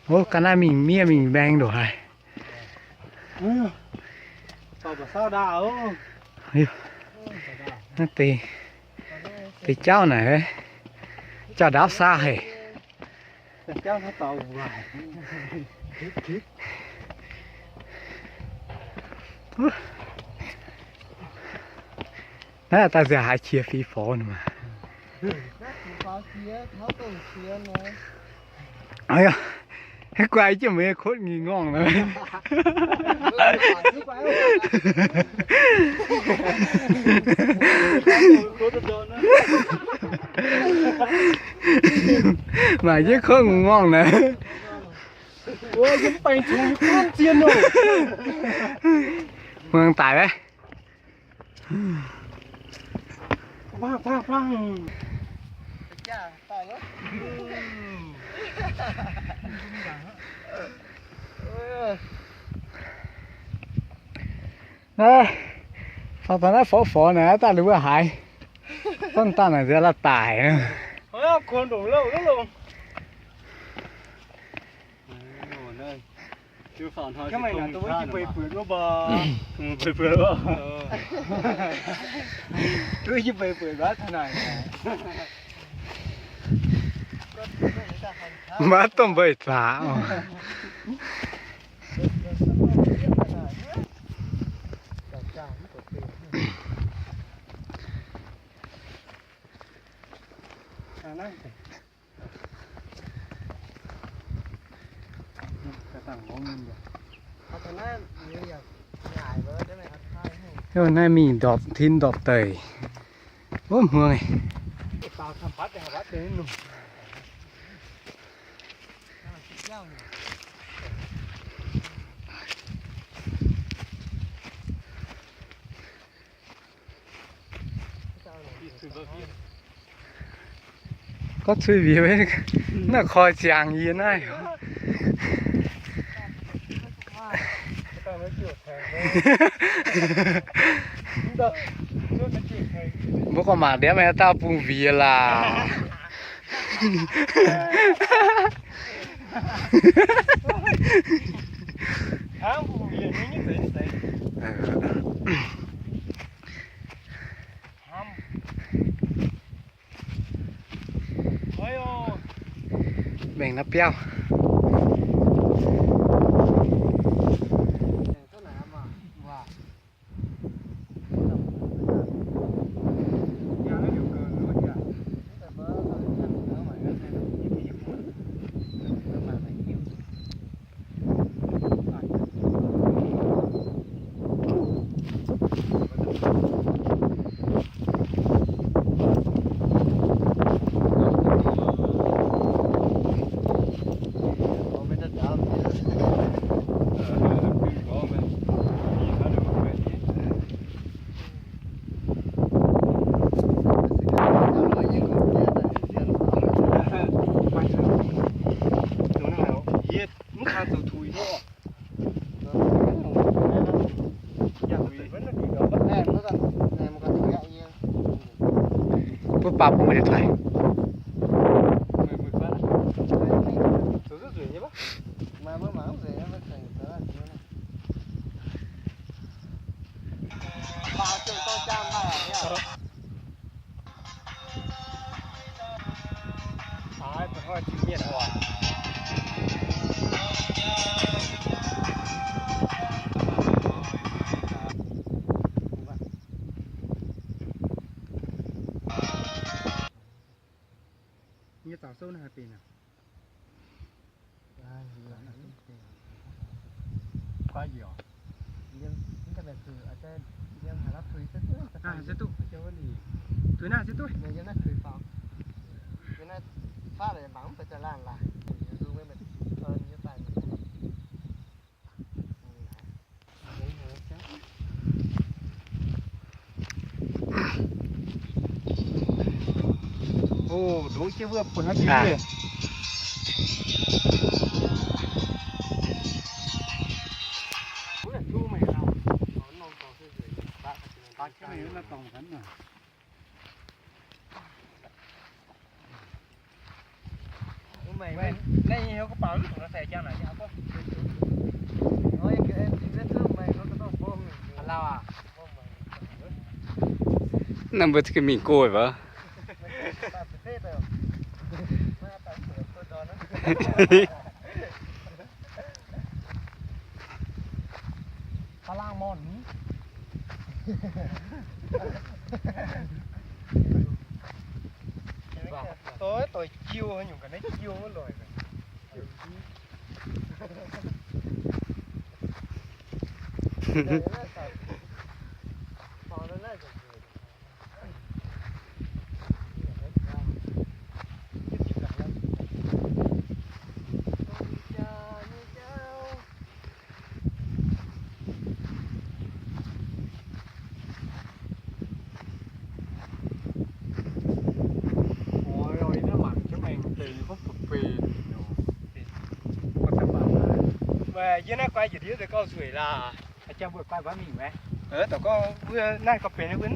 Ov, ga'naaiv mingh miev mingh maeng ndongc haaix. Naaiv deix, deix jauv naaic, jauv ndaauv saa haic. Naaiv daaih nziaauc haaix qiex fih forx nor maah. Guai jienv meih kotv ngingh ngorngh naaic. Maaih jienv kotv ngingh ngorngh naaic. Muangx daic maiv? Naaiv, faaux taux naaiv forv-forx naaic, daaih liuz wuov haaix. Gorngv daaih naaic nziex la'daic. Maiv domh mbeix zaqc oc. Naaiv mingh ndorpc tin ndorpc deic. Wuov hmuangx. Gorngv cui mbiex, naaiv koi ziangx yie naaiv. Mbuo gorngv mangc ndiev maaih dauh bungx mbiex laac. Mengh naaiv biauv. Mv kang zoux tuix nor. Bun baac bun điện thoại. Nyei taux sou naaiv haaix benx aqv? Tuix naaiv se duqv. Ov, ndongc jienv wuov buonc haaix diuc. Naaiv mbuo gengh mingh go wuov. Doix, doix jiu, nyungc ga'naaiv jiu wuov loic. Yie naaiv guai njiec ndiev deix gauh zueiz laac. Jang mbuo guai mbuo mingh maiv? Dorc gorngv mbuo naaiv gauh benx mbuo.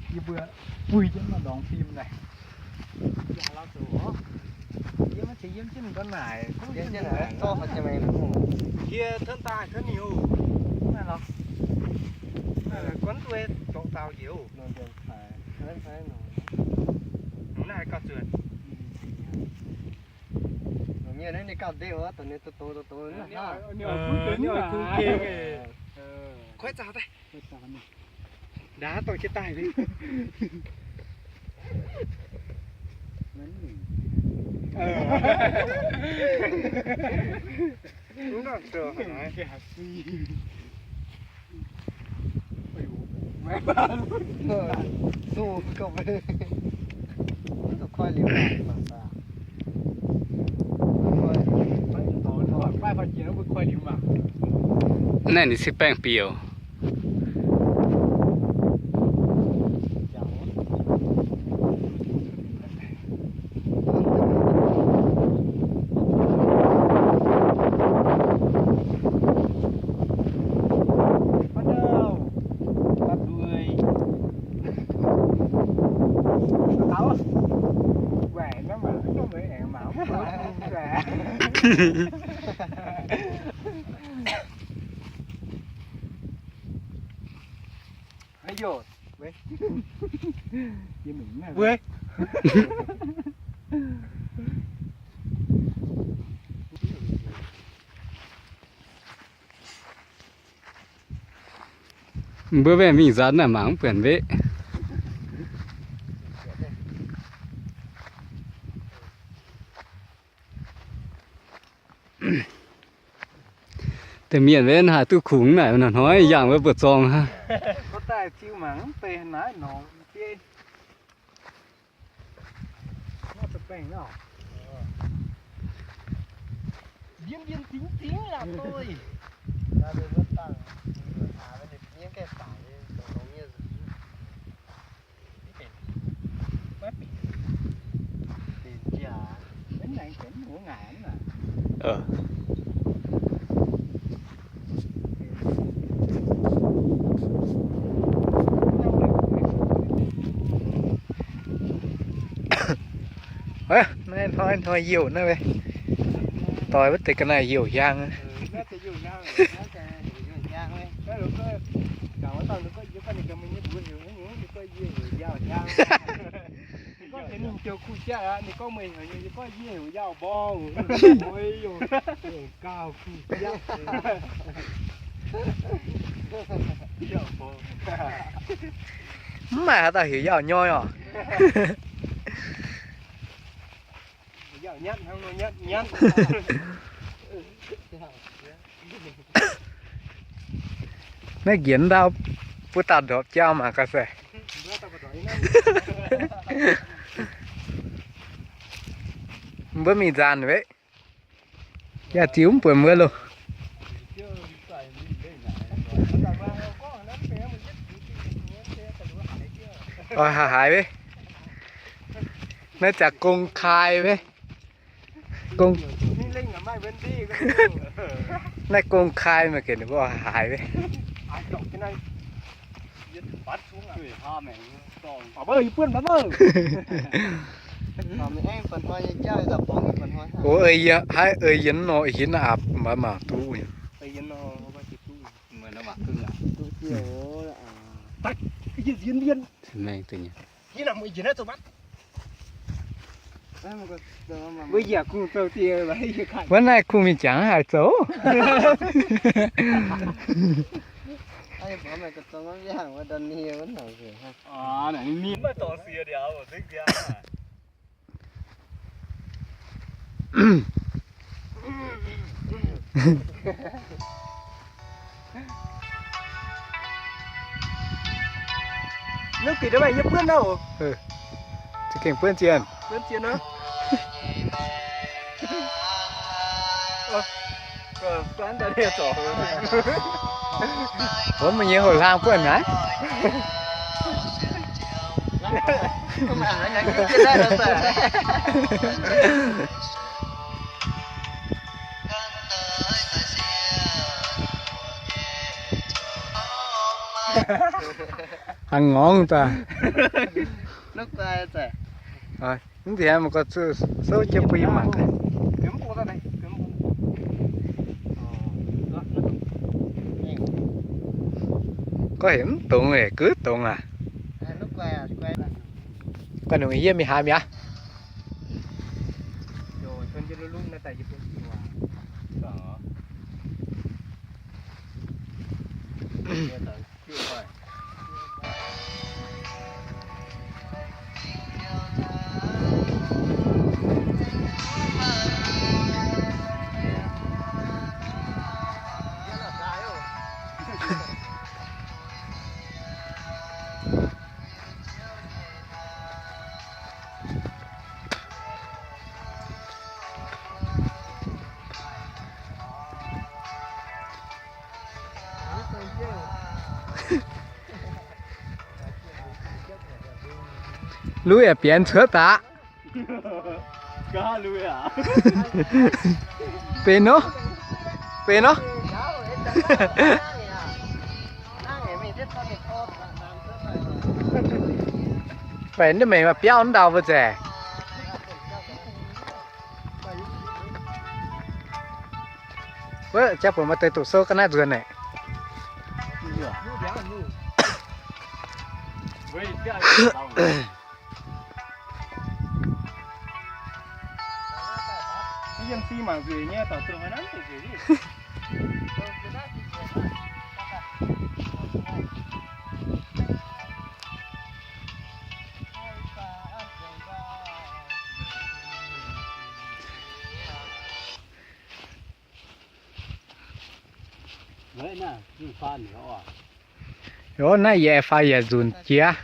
Yie mbuo puix jienv maaih ndorngx fim naaic. Yie maiv zeiz yiem jienv nqorn naaic, yie tov daaih tov niu. Naaiv lorqc. Gorngv duqv zorqv dau njiec. Naaiv gauh zuonc. Ninh gauh ndeic wuov, dongh ninh douz douz douz douz. Kuaaiv zaux daaih. Ndaav dorh jienv daaih. Naaiv ninh se baengh biouc. Mbuo mbenc mingh nzanx naaic mangc mv buonc mbeqv. Da'mienh mbenc haih duqv kungx naaic, hnoi-hnoi yangh wuov mbu'zorng hnangv. Naaiv hnoi-hnoi youh naaiv, doix wuov deix ga'naaiv youh hiaang. Mv maaih haaix dauh heuc Yaauh Nyoi oc. Naaiv njiec ndau butv dauh ndorpc jauv mangc gaax se. Mbuo mingh nzaanc weic. Yaac ziux mv buonc mbuo loh. Oix haaix haaix weic. Naaiv jaax gong kai wuov. Gong, naaiv gong kai maaih gengh ninh mbuo haaix wuov. Oc, ei yie haiz ei yie nor, ei hinv nor, aav, mangc duqv. Wuov naaiv kungx mingh jangx haaix zoux. Naaiv bieqc daaih maaih yie buonv nor. Za'gengh buonv zien. Buonv zien nor. Wuov meih nyei houx hlaang buonv naaiv. Hnangv ngorngv daaih. Mv nziex mv gorngv souv jienv bun yie mangc gaax. Gorngv heuc mv dongz, guv dongz aac. Guanh nungc yie mingh haaix mi'aqv. Lui yaac bienx cuotv daaih. Benx nor, benx nor. Benx ndiev mengh maaih biauv ndau mbuo nzengc. Wuov jangx buonc maaih deix doqc sou ga'naaiv nzuonx naaic. Yiem si mangc nzueic nyei, taux zuqc haaix nanv nzueic nzueic. Yov, naaiv yie faaux yaac nzunc jiex.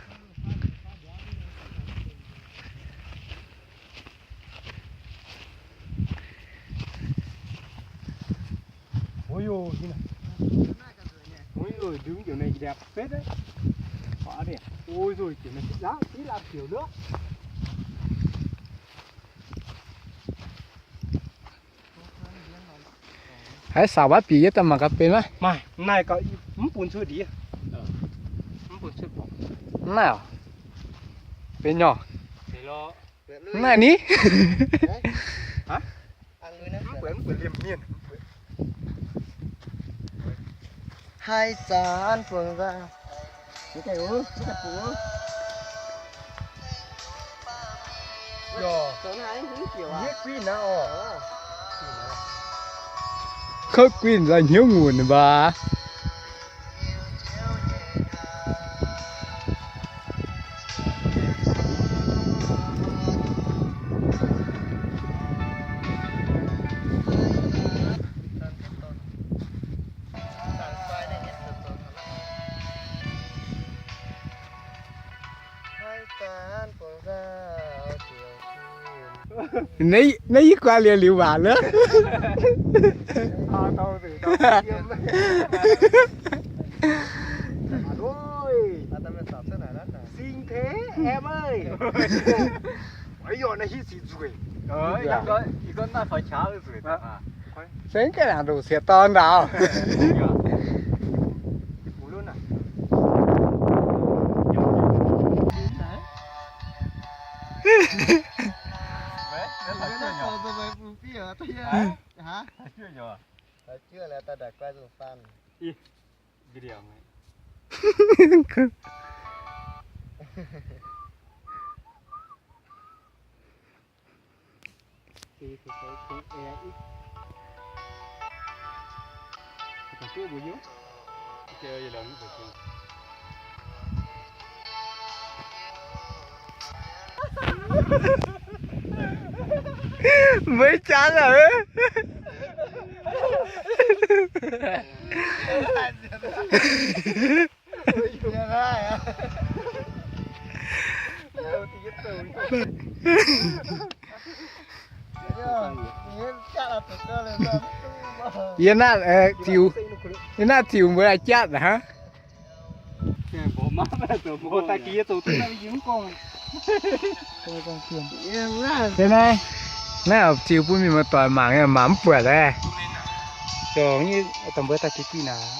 Haaix saauc maiv bieqc yie daaih mangc gaax benx maiv? Maaih, naaiv gauh mv bun cuotv ndiev. Mv bun cuotv borqc. Naaiv oc. Benx nyei. Naaiv ni. Mv bun, mv bun liemh mienh. Haih zanc fungc nzauh. Kouv guinh nzauh hnyouv ngunc mbac. Naaiv yie guaix liuz liuz waac lov. Sing teix aeqv, meih. Se gengh ganh naaic nduqc sieqv dorn ndaauv. Maiv jangx aqv. Yie naaiv ziux, yie naaiv ziux mbuo jatv hnangv. Naaiv, naaiv ziux bun mienh muoz-doic mangc, mangc mv buatc daaih. Dongh nyei, dongh mbuo daaih jiez dih naaic.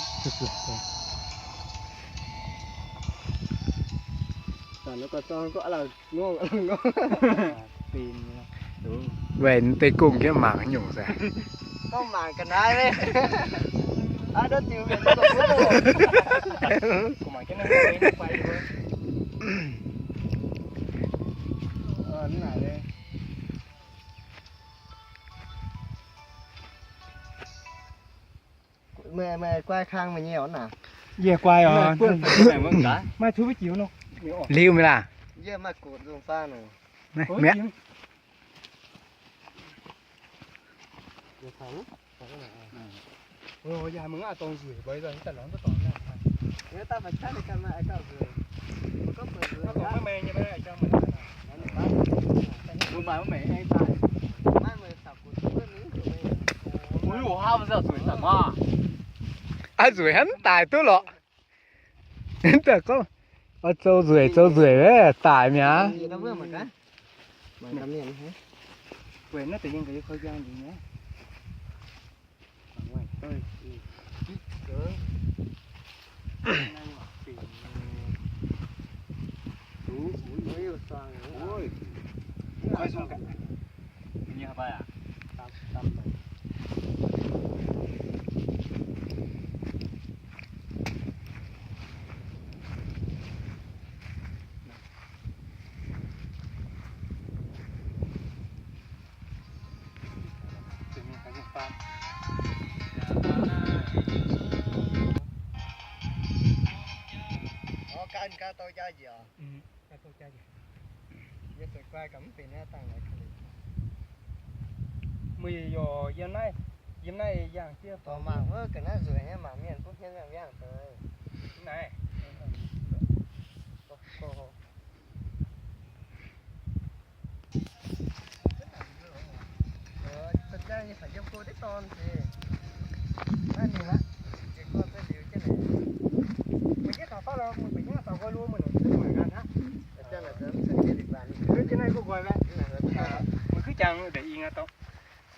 Weic deix gong jienv mangc nyungc se. Meih, meih guai kang meih nyei oc naaic. Yie guai oc. Maaih cuotv jiuv nor. Liuz mi'aqv. Yie maaih gutv nzung faanv oc. Mi'aqv. Aav, nzueic hnangv daic duqv lorqc. Gorngv, zoux nzueic, zoux nzueic, daic mi'aqv. Meih yaac yiem naaiv, yiem naaiv yangh jienv dorh mangc wuov ga'naaiv nzueic nyei, mangc mienh butv hmien mbiaangx mbiaangx deix. Naaiv.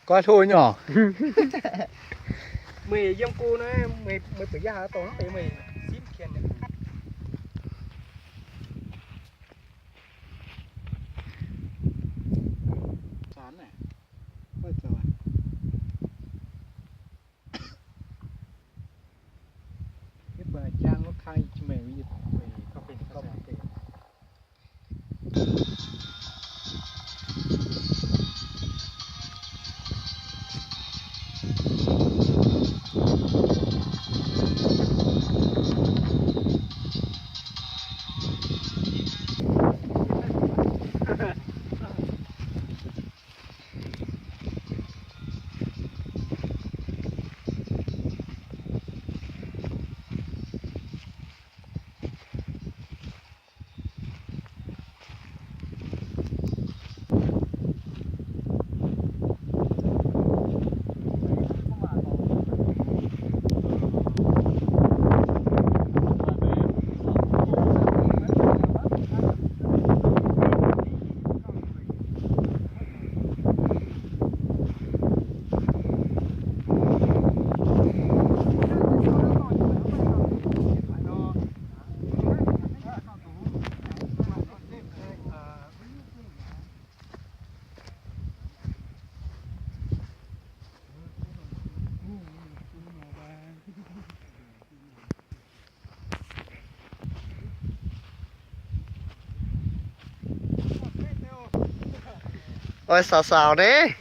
Goiv hlo nyei oc. Meih yiem go naaiv, meih, meih buatc yangh dongh mv deix meih simv kien nyei. Yie buatc jang wuov kang meih, meih gorngv benx gorngv benx. Oix saauc saauc naaiv.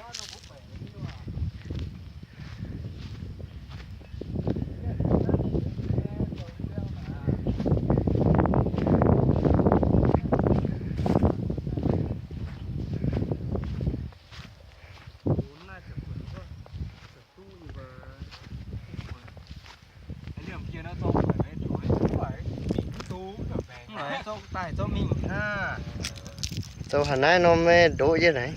Zoux haaix naaiv nor maiv ndoqv jienv naaiv.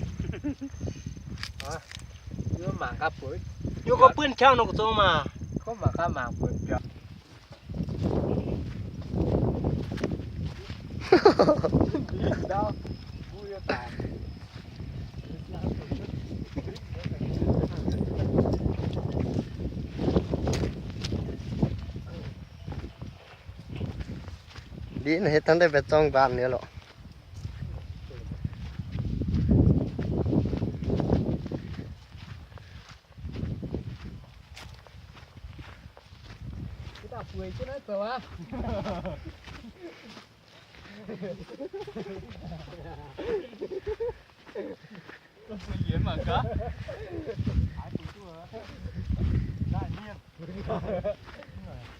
Yie gorngv buonv qangv nor zoux maah. Ndiev naaiv hietv dangh deix mbaeqc zorng nqaatv nyei lorqc.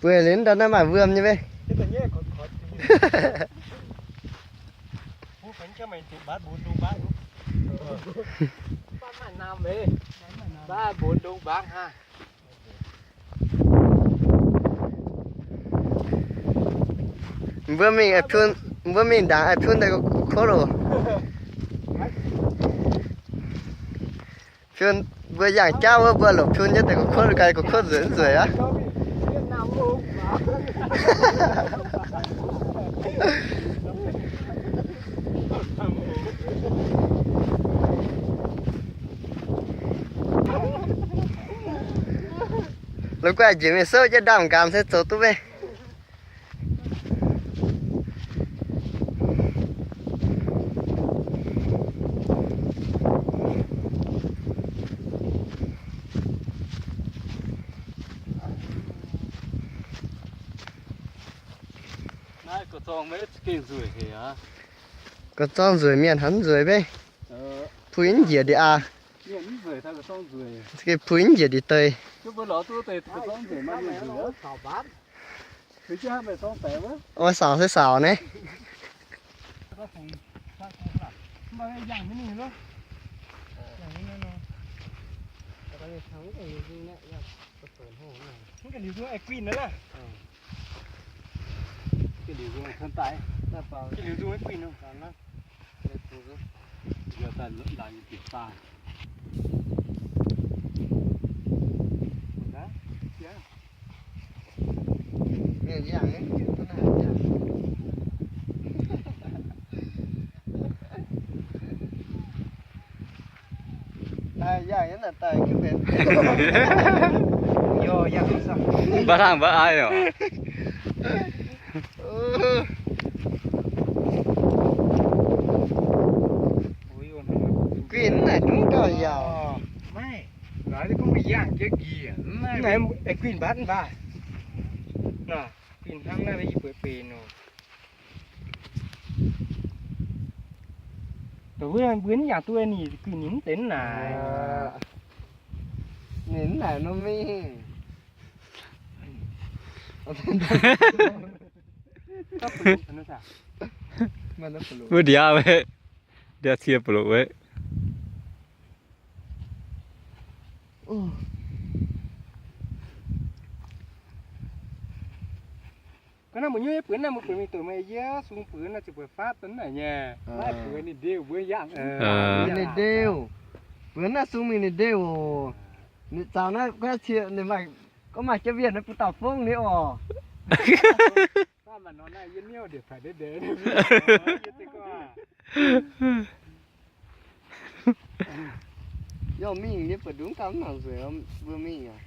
Bueix liuz ndau naaiv maaih wuom nyei maiv? Mbuo mingh, mbuo mingh ndaangc, piun deix kuv kuotv loh. Piun, mbuo yangh jauv wuov, mbuo longc piun jienv deix kuv kuotv, ga'naaiv kuv kuotv nzueic nzueic aqv. La'guaih njiec mingh souv jienv ndaamv-nqaamx se zoux duqv maiv? Gorx-zorng nzueic, mienh hnamv nzueic maiv? Puix njiec ndie aqv. Puix njiec ndie deix. Oix saauc se saauc naaiv. Mba'laangh mba'ai oc. Guinh naaic dungx gauh yaauc. Guinh mbatv mv baac. Guinh hnangv naaiv yie bueix benx oc. Dongh wuov mbuo mv yangh duqv ninh guinh ninh mv deix naaic. Ninh mv naaic nor mingh. Wuov ndiav, ndiav cie ba'loc wuov. Ga'naaiv mbuo nyuv buonv naaiv, mbuo buonv mingh doqc meih yie sung buonv naaiv ziouc buatc faatv daaih naaic nyei. Naaiv buonv ninh ndeiv mbuo yangh. Ninh ndeiv. Buonv naaiv sung mingh ninh ndeiv oc. Ninh zaux naaiv guaiv cie ninh maaih, gorngv maaih jauv wienh naaiv bun dauh fongv ni oc. Yaac mingh nyei, buatc dungx gauh mv nangc nzueic, mbuo mingh aqv.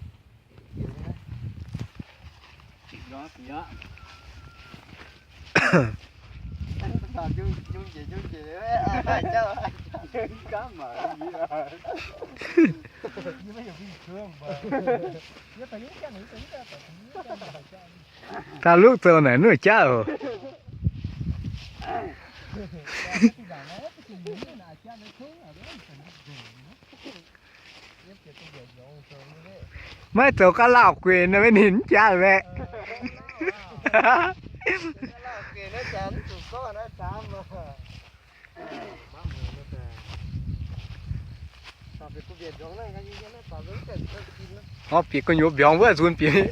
Taux lov zoux naaic nuov jauv oc. Maiv zoux ga'lauh guenx nor, maiv ninh mv jaax baeqc. Orv, bieqc gu'nyuoz mbiorngz wuov nzunc bieqc.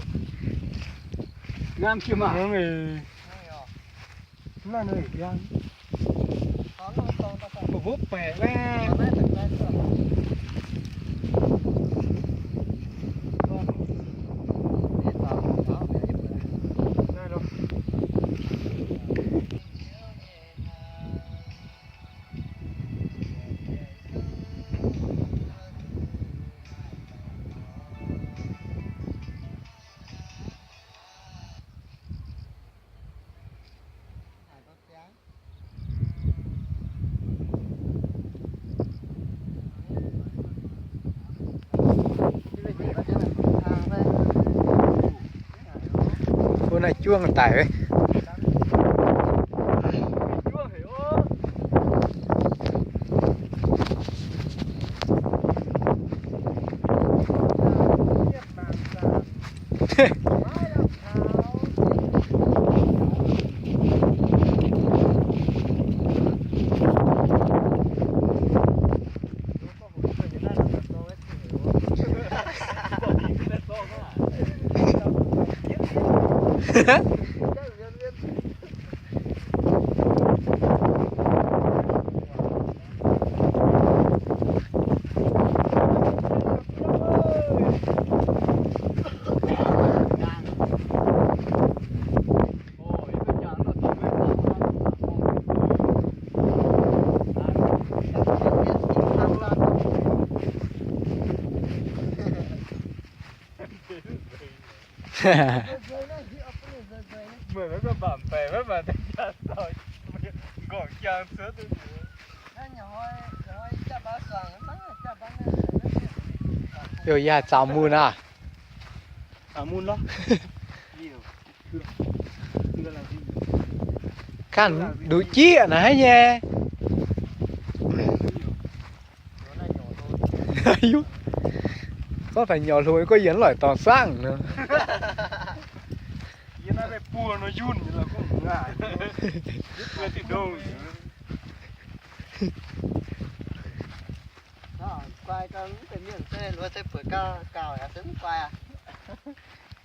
Mbuo naaiv juov daic. Yaac zaaux mun aqv. Ganh nduqc jieqv naaiv haiv nyei. Gorngv taux nyauc hlo, gorngv yie loic dorngx saangv nor.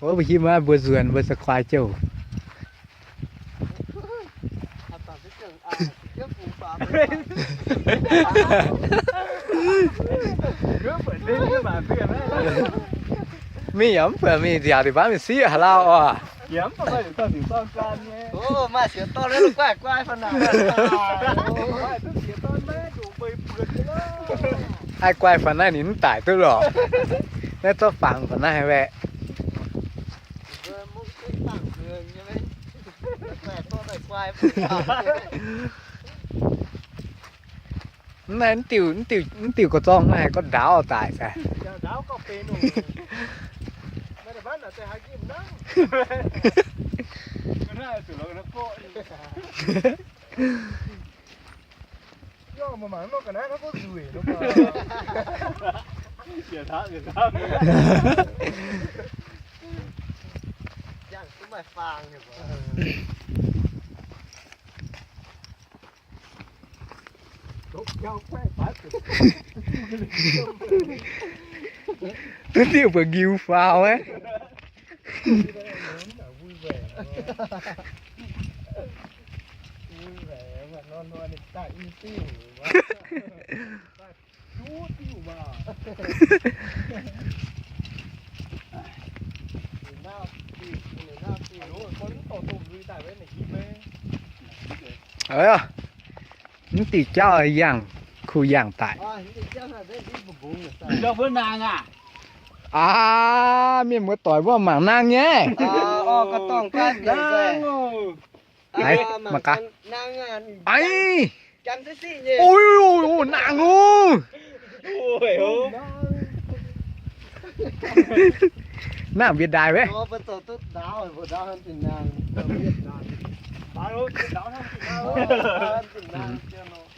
Wuov mbuo hipv maiv mbuo nzuonx mbuo se kuaai jouh. Mingh yaac mv buatc mingh nziaauc deix baav mingh siqv haaix lauh oc. Ai, guai fai naaiv ninh mv daic duqv lorqc. Naaiv zorqv fangx fai naaiv haic. Mv diuh, mv diuh, mv diuh gorx-zorng naaiv haiz gorngv ndaauv daic daaih. Duqv diuh mbuo ngiu faaux aqv. Mv diuh jauv yangh kuh yangh daic. Aav, mienh muoz-doic mbuo mangc nangh nyei. Mangc gaax. Aiv, nangh oc. Nangh mbienx ndaaih wuov.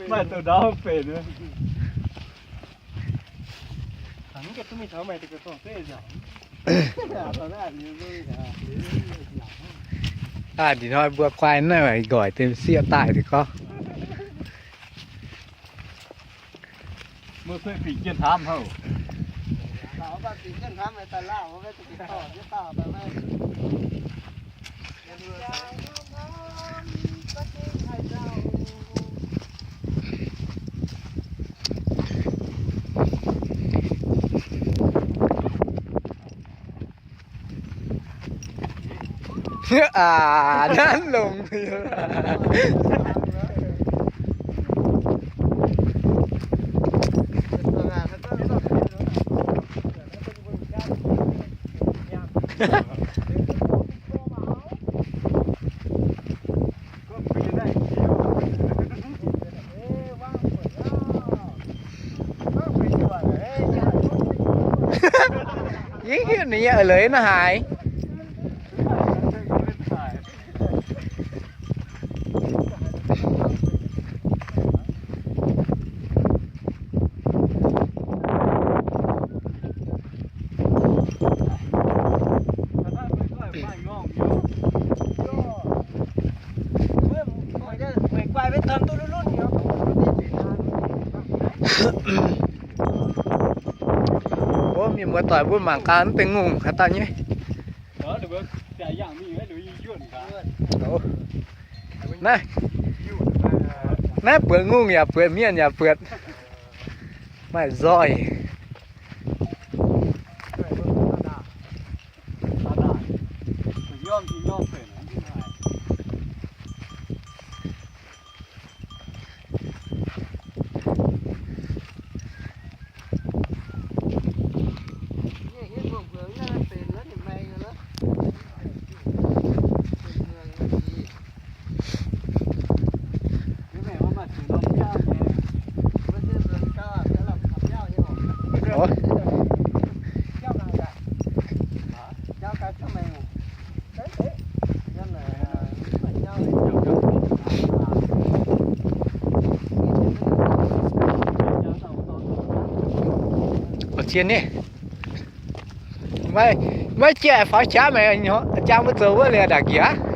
Maaih douz ndaauv benx. Aa, ndin hnoi mbuo guai naaiv nqoix deix sieqv daaih deix gorngv. Mbuo kuinx fingx jienv hnamv houh. Aa, nanv longx. Yie hiuv ninh nyei eix leiz naaiv haaix. Mbuo mienh muoz-doic mbuo mangc gaax naaiv deix ngongh haaix dauh nyei. Naaiv, naaiv buatc ngongh yaac buatc, mienh yaac buatc. Maaih nzoih. Zien ni. Maiv jiex faaux qaqv meih jang mbuo zoux wuov liuz ndaangc jiex.